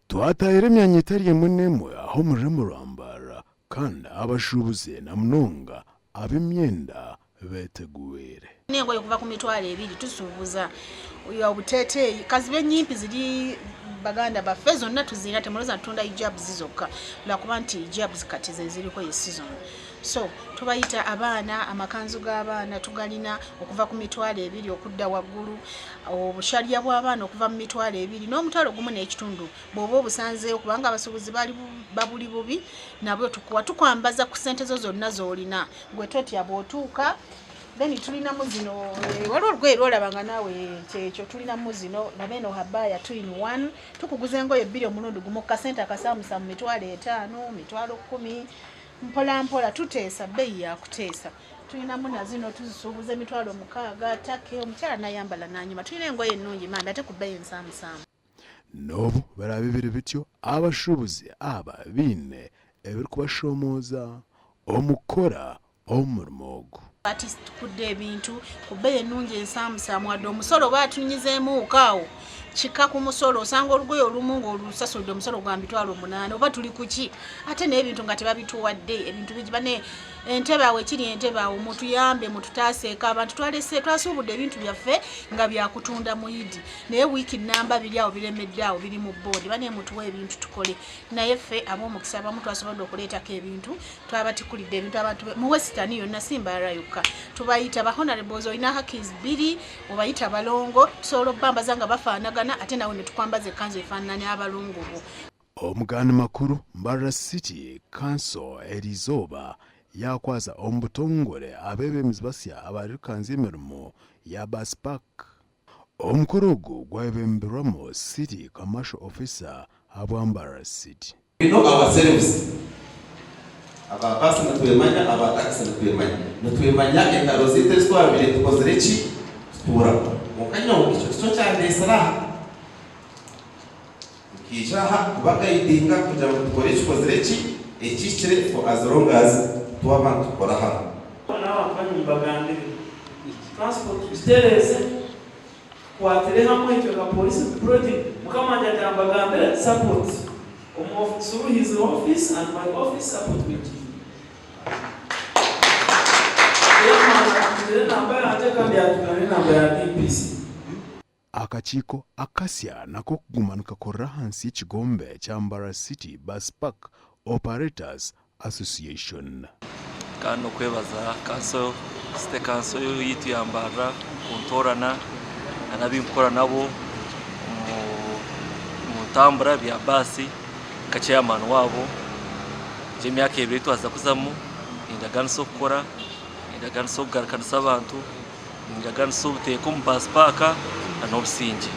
Twataahire emyanya etari emwe n'emwe aha omu rurembo rwa Mbarara kandi abashuubuzi na munonga ab'emyenda beetegwire. N'engoye okuva ku mitwaro ebiri tusuubuza obuteeteeyi kazibe nyimpi ziri baganda baffe zonna tuzirina temulowooza nti tutunda hijabs zokka lwakuba nti hijabs kati zeziriko ye season so tubayita abaana amakanzu g'abaana tugalina okuva ku mitwalo ebiri okudda waggulu obushalya bw'abaana okuva mu mitwalo ebiri n'omutwalo gumu n'ekitundu bw'oba obusanzeewo kubanga abasuubuzi bali babuli bubi nabwo tukuwa tukwambaza ku ssente zo zonna z'olina gwe totya bw'otuuka then tulinamu zino eh, waliwo olugoye lwolaba nga naawe kyekyo tulinamu zino laba eno habaya two in one tukuguza engoye bbiri omulundi gumu kasente akasaamusa mu mitwalo etaano mitwalo kkumi mpola mpola tuteesa bbeeyi yakuteesa tulinamu nazino tuzisuubuza emitwalo mukaaga take omukyala nayambala nanyuma tulina engoye ennungi manda ate ku bbeeyi ensaamusaamu. N'obu biraabe biri bityo, abashuubuzi aba baine ebirikubashoomooza omu kukora omurimo ogu. Batitukudde ebintu ku bbeeyi ennungi ensaamusaamu wadde omusolo baatunyizeemuuko awo kika ku musolo osanga olugoye olumu ng'olusasulidde omusolo gwa mitwalo omunaana oba tuli kuki ate n'ebintu nga tebabituwadde ebintu bingi bane entebe awo ekiri entebe awo mutuyambe mututaaseeko abantu twalese twasuubudde ebintu byaffe nga byakutunda muyidi naye wiiki namba biri awo biremedde awo biri mu boodi bane mutuwa ebintu tukole naye ffe ab'omukisa abamu twasobodde okuleetako ebintu twabatikulidde ebintu abantu mu western yonna si mbarara yokka tubayita ba honorables olina hakis bbiri obayita balongo tusobola okubambaza nga bafaanagana ate nawe netukwambaza ekkanzu efaanana n'abalongo bo. Omugaani makuru Mbarara City Council eriizooba yakwasa omu butongore abeebembezi basya abarikukanzya emirimo ya Bus Park. Omukoro ogu gwayebemberwamu City Commercial Officer ahabwa Mbarara City. We know ourselves. Aba baasi nitwemanya, aba takisi nitwemanya. Nitwemanya entaro zaitu ezi twabaire tukozire ki? Tutuuramu. Kwonka nyowe ekyo tikyo kyandeetsire aha. Nkaija aha kubagaidinga kugira ngu tukore ekikozire ki? Ekihikire for as long as twaba nitukora hamwe. N'abantu banyu mubagambire transport tugitereeze tukwatire hamwe itwe nka police project mukama wangye agira mbagambire support omu through his office and my office support we give you. Chairman atugire enamba yangye kandi yatugira n'enamba ya DPC. Akakiiko akasya nako kuguma nikakorera ahansi y'ekigombe kya Mbarara City Bus Park Operators Association. Kandi n'okwebaza kanso, City Council yaitu ya Mbarara kuntoorana na n'abinkukora nabo omu ntambura bya baasi nka chairman waabo. Egi emyaka ebiri ei twaza kuzamu nindaganisa okukora, nindaganisa okugarukanisa abantu. Nindaganisa obuteeka omu baasi paaka n'obusingye.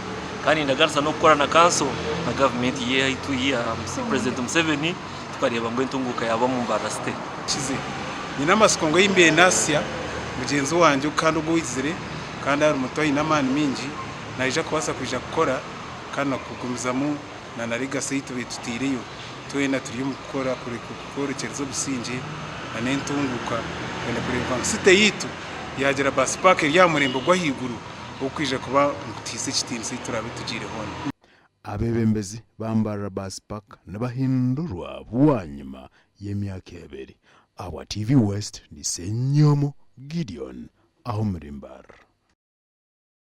Kandi nindaganisa n'okukora na kanso na gavumenti yaitu ya Purezidenti Museveni tukareeba ngu entunguuka yaaba omu Mbarara City. Kize. Nyine amatsiko ngu ei mbaire nasya mugyenzi wangye kandi ogu oizire kandi ari muto aine amaani maingi naija kubaasa kwija kukora kandi nakugumizamu na na legacy ei tubaire tutaireyo twena turi omu kukora kworekyereza obusingye na n'entunguuka kwenda kureebeka ngu city yaitu yaagira bus park eri aha murembe gw'ahaiguru ogurikwija kuba nigutuhaisa ekitiinisa ei turaabe tugiire hoona. Abeebembezi ba Mbarara Bus Park nibahindurwa bwanyima y'emyaka ebiri. Ahabwa TV West, ni Ssenyomo Gideon aha omuri Mbarara.